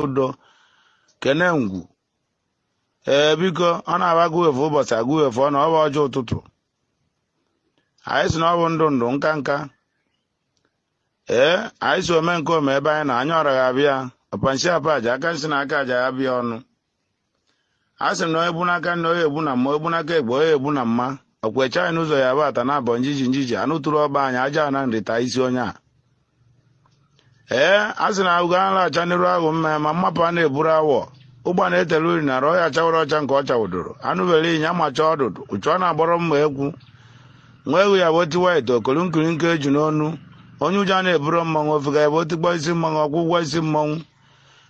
Udo kene ngwu. Ee, biko, ọ na-aba agụwefu ụbọchị agụwefu ọ na ọ bụ ọjọọ ụtụtụ. Anyị si na ọ bụ ndụ ndụ nka nka. Ee, anyị si ome nke ome ebe anyị na anya ọra ga-abịa ọpanshi apaja aka nsi na aka aja ya bịa ọnụ. A sị m na onye egbu n'aka nne, onye egbu na mma, egbu n'aka egbe, onye egbu na mma. Ọkwa eche anyị n'ụzọ ya bụ ata na abọ njiji njiji anụ tụrụ ọba anyị aja na nrịta isi onye a. Ee, a sị na ugo a na-acha n'iru ahụ mma ma mmapụ a na-eburu awọ. Ụgba na-etele uri na arụ ya chawara ọcha nke ọ chawụdoro. Anụ bere ịnya macha ọdụdụ ụchụ ọ na-agbọrọ mma egwu. Nwa ewu ya bụ otiwa ite okolu nkiri nke eju n'ọnụ. Onye ụjọ a na-eburu mmanwụ ofega ya bụ otikpọ isi mmanwụ ọkwụ ụgwọ isi mmanwụ.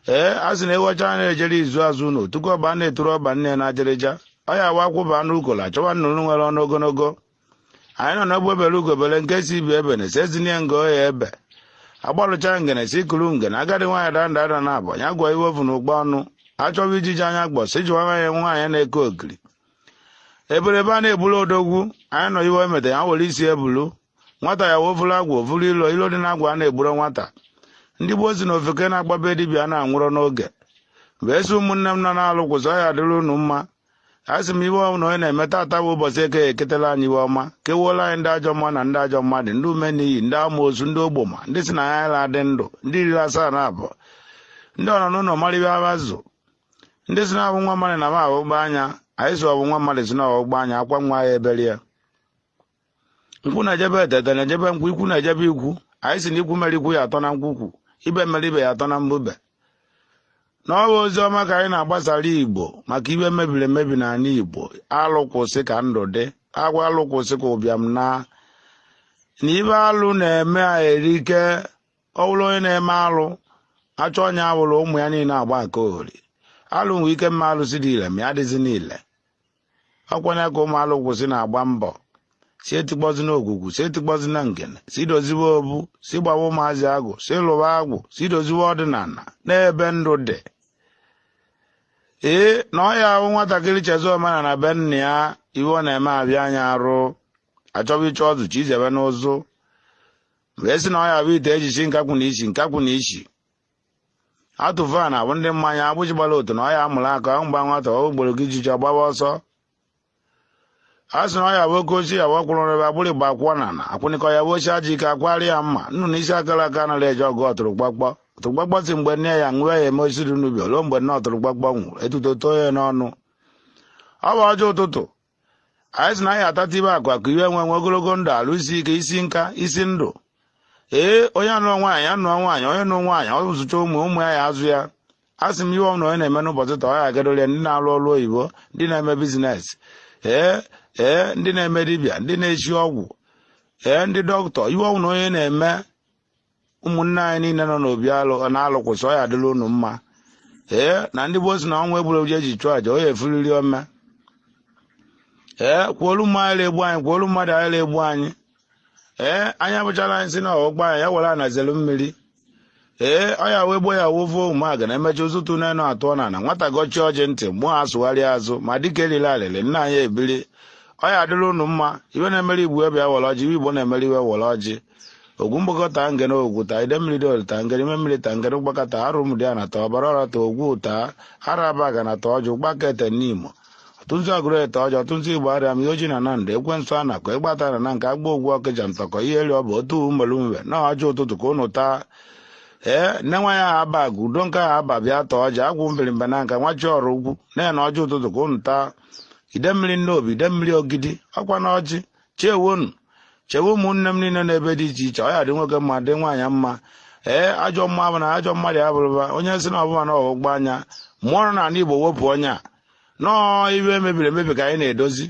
Ee, a sị na ewu ọcha na-ejere izu azụ ụlọ tupu ọba na-eturu ọba nne na ajịrịja. Ọ ya awa akwụba anụ ukola chọwa nnụnụ nwere ọnụ ogologo. Anyị nọ n'ogbe bere ugobere nke si ibi ebe na esi ezinye nga oya ebe. Agbalụcha ngene si kuru ngene agadi nwaanyị danda ada na abọ ya gwa iwe ofu na ụgbọ ọnụ. Achọba ijiji anya gbọ si jụwa nwaanyị nwaanyị na-eke okiri. Eberebe a na-ebulu odogwu anyị nọ iwe emete ya were isi ebulu. Nwata ya wofuru agwa ofuru ilo ilo dị na agwa a na-egburo nwata. Ndị gboo si na ofeke na-agbabe dibịa na-anwụrọ n'oge. Mgbe esi ụmụnne m nọ na-alụ kwụsị ọ ya adịrị unu mma. A sị m iwe ọbụla onye na-eme tata bụ ụbọchị eke eketela anyị iwe ọma kewuola anyị ndị ajọ mmụọ na ndị ajọ mmadụ, ndị ume n'iyi, ndị amoosu, ndị ogboma, ndị si na anyị ala dị ndụ, ndị riri asaa na abụọ, ndị ọnọ n'ụlọ mara ibe azụ, ndị si na abụ nwa mmadụ na m ahụgba anya. Anyị si ọbụ nwa mmadụ si na ọgbụgba anya akwa nwa ya ebere ya. Nkwụ na-ejebe etete na-ejebe nkwụ, ikwu na-ejebe ikwu. Anyị si na ikwu mere ikwu ya atọ na nkwukwu, ibe mere ibe ya atọ na mbube. Na ọ bụ ozi ọma ka anyị na-agbasara Igbo maka iwe mebiri emebi n'ala Igbo. Alụ kwụsị ka ndụ dị, agwa alụ kwụsị ka ụbịam na na ibe alụ na-eme a erike. Ọ bụrụ onye na-eme alụ achọ onye awụrụ ụmụ ya niile agba aka ori. Alụ nwee ike mma alụsị dị ile ma ya adịzi niile. Ọkwanye ka ụmụ alụ kwụsị na-agba mbọ si etikpọzi na ogwugwu, si etikpọzi na ngene, si doziwe obu, si gbawa ụmụazị agwụ, si lụwa agwụ, si doziwe ọdịnala n'ebe ndụ dị. Ee, na ọ ya ahụ nwatakịrị chezo omenala be nna ya, iwe ọ na-eme abịa anya arụ achọba ịchọ ọzụ chi izebe n'ụzụ. Wee sị na ọ ya bụ ite ejichi nkakwụ na ichi nkakwụ na ichi. Atụfu a na-abụ ndị mmanya agbụchi gbara otu na ọ ya amụrụ aka ọ mgba nwata ọ ugboro gị jiji ọgbawa ọsọ. A sị na ọ ya bụ oke ochie ya bụ ọkwụrụ ebe agbụrụ igba akwụọ na na akwụnịkọ ya bụ ochie aja ike akwari ya mma. Nnụnụ isi akara aka anaghị eje ọgụ ọtụrụgbakpọ. Ọtụrụgbakpọ si mgbe nne ya ṅụọ ya eme osiri n'ubi ruo mgbe nne ọtụrụgbakpọ nwụrụ etuto too ya n'ọnụ. Ọ bụ ọjọọ ụtụtụ. Anyị sị na anyị atata ibe akụ akụ iwe nwe nwe ogologo ndụ alụ isi ike isi nka isi ndụ. Ee, onye anụọ nwaanyị anụọ nwaanyị, onye nụ nwaanyị ọ zụcha ụmụ ụmụ ya ya azụ ya. A sị m iwe ọbụla onye na-eme n'ụbọchị taa ọ ya agadoro ya. Ndị na-alụ ọrụ oyibo, ndị na-eme business, ee ee, ndị na-eme dibịa, ndị na-echi ọgwụ, ee, ndị dọkịta, iwe ọbụla onye na-eme, ụmụnne anyị niile nọ n'obi alụ na-alụ kwụsị ọ ya adịla unu mma. Ee, na ndị gboo si na ọnwa egburu eji eji chụọ aja onye efuriri ome. Ee, kwuolu mmadụ anyị egbu anyị, kwuolu mmadụ anyị egbu anyị. Ee, anyị abụchala anyị si na ọgbọ anyị ya were anazelu mmiri. Ee, ọ ya wee gbuo ya wovuo ụmụaga na emecha ụzụtụ n'enu atụọ na na nwata gọchie ọjị ntị mmụọ asụgharị azụ ma dịka eriri alịlị nna anyị ebiri. Ọ ya adịla unu mma. Iwe na-emere igbo ebe ya were ọjị, iwe igbo na-emere iwe were ọjị. Ogwu mgbakọ taa ngene ogwu taa ide mmiri dị taa ngene ime mmiri taa ngene ụgbakọta arụ ụmụ dị ya na taa ọbara ọra taa ogwu taa araba aga na taa ọjị ụgbaka ete n'imo ọtụtụ agụrụ ete ọjị ọtụtụ igbo arịa m ihe oji na na ndụ ekwensu a nakọ ịgbata na na nke agba ogwu ọkịja ntọkọ ihe eri ọ bụ otu mmelumbe na ọjị ụtụtụ ka unu taa. Ee, nne nwa ya aba agụ udo nke ahụ aba bịa taa ọjị agwụ mbirimba na nka nwa chi ọrụ ugwu na ya na ọjị ụtụtụ ka unu taa. Ide mmiri nnobi ide mmiri ogidi ọkwa na ọjị chewonu chewe ụmụnne m niile n'ebe dị iche iche. Ọ ya dị nwoke mma dị nwaanyị mma. Ee, ajọ mma bụ na ajọ mmadụ abụrụba onye si na ọbụma na ọgbụgba anya mmụọ nọ n'ala Igbo wepụ onye a nọọ iwe mebiri emebi ka anyị na-edozi.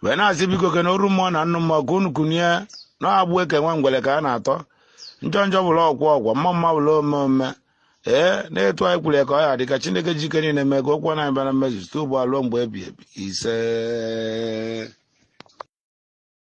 Wee na-asị biko ke na oru mmụọ na nnụ mmụọ ka unu kunie na agbụ eke nwe ngwere ka a na-atọ njọ njọ bụla ọkwọ ọgwọ mma mma bụla ome ome. Ee, na-etu anyị kwuru ya ka ọ ya dị ka Chineke jike niile mee ka okwu anyị bịa na mmezu site ugbu a ruo mgbe ebi ebi. Ise.